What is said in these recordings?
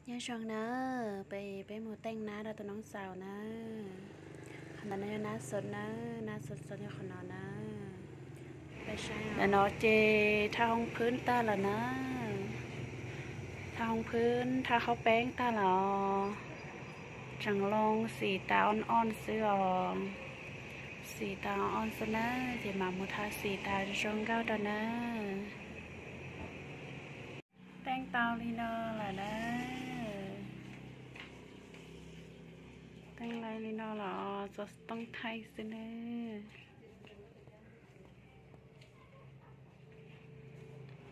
Nyob zoo nawb, peb, peb mus teej nab rau tus noob xaus nawb. Qhov ntawm no yog nab xov nawb, nab xov xov yog qhov no nawb. Ntawm no ces thaj hoob phwb tag lawm nawb. Thaj hoob phwb, thaj haub peeb tag lawm os. Tseem loo xim tas ob ob xwb os. Xim tas ob ob xwb nawb, ces mam mus thaj xim tas zoo nkauj rau nawb. Teej tau li no lawm nawb. Teej li no los txog xov tooj thaij xwb nawb.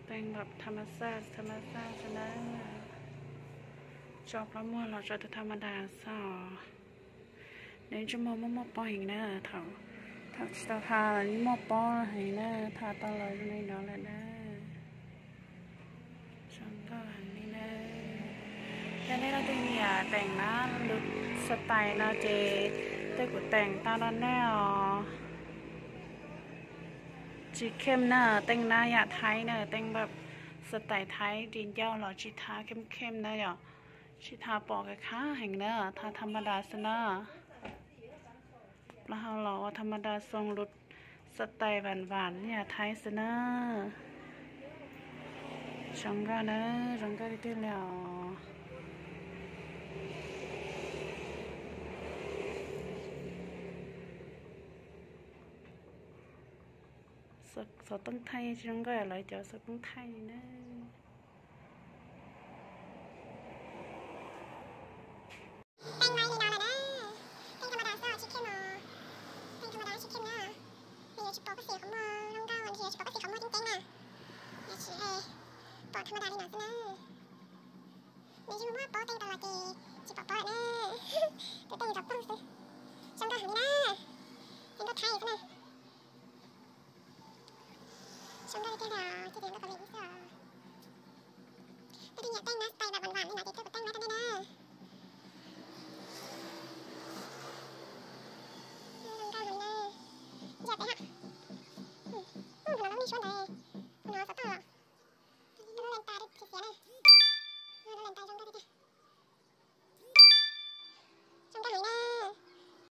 Teej npam tham mas xaj, tham mas xaj xwb nawb. Tso plaub muag los tso tus tham mas das xwb os. Nws tsis muaj muaj muaj pob heev na, thaum, thaum tsis tau tha los muaj pob heev na, tha tau los zoo li no lawm na. Zoo nkauj heev li na. Yog nej leej twg nyiam teem nab lub xab tais no ces tej kuv teem tau rau nej os. Tsis khem na, teej nab yam Thaib na, teej npam xab tais Thaib ris ncauj los tsis tha khem khem na yom. Tsis tha pom khav khav heev na, tha tham mas das xwb na. Plaub hau los ua tham mas das xoo lub xab tais vam vam yam Thaib xwb na. Zoo nkauj na, zoo nkauj tiag tiag li os. Xov tooj thaij tsis zoo nkauj lawv cov xov tooj thaij li na. Teej li no lawm na. Teej tham mas das xwb, tsis khem os. Teej tham mas das tsis khem na. Nws yuav tsis pom koj xim qhov muag zoo nkauj, nws yuav tsis pom koj xim qhov muag ceeb ceeb na. Yuav tsis pom tham mas das li no xwb na. Nws yeej muab pob teej tau los ces tsis pom pob lawm na. Tus teej tau ploog xwb. Zoo nkauj heev li na. Teej nkauj Thaib xwb na. Zoo nkauj tiag tiag li os, tiag tiag nkauj kov li xwb os. Leej twg nyiam teej nab tais vam vam li no ces tuaj kuv teej nab rau nej na. Zoo nkauj heev na. Ntsia pem hab. Ub, no lub nej suab ntawd. No xov tooj os. Lub leej tais xiav xiav na. Lub leej tais zoo nkauj tiag tiag.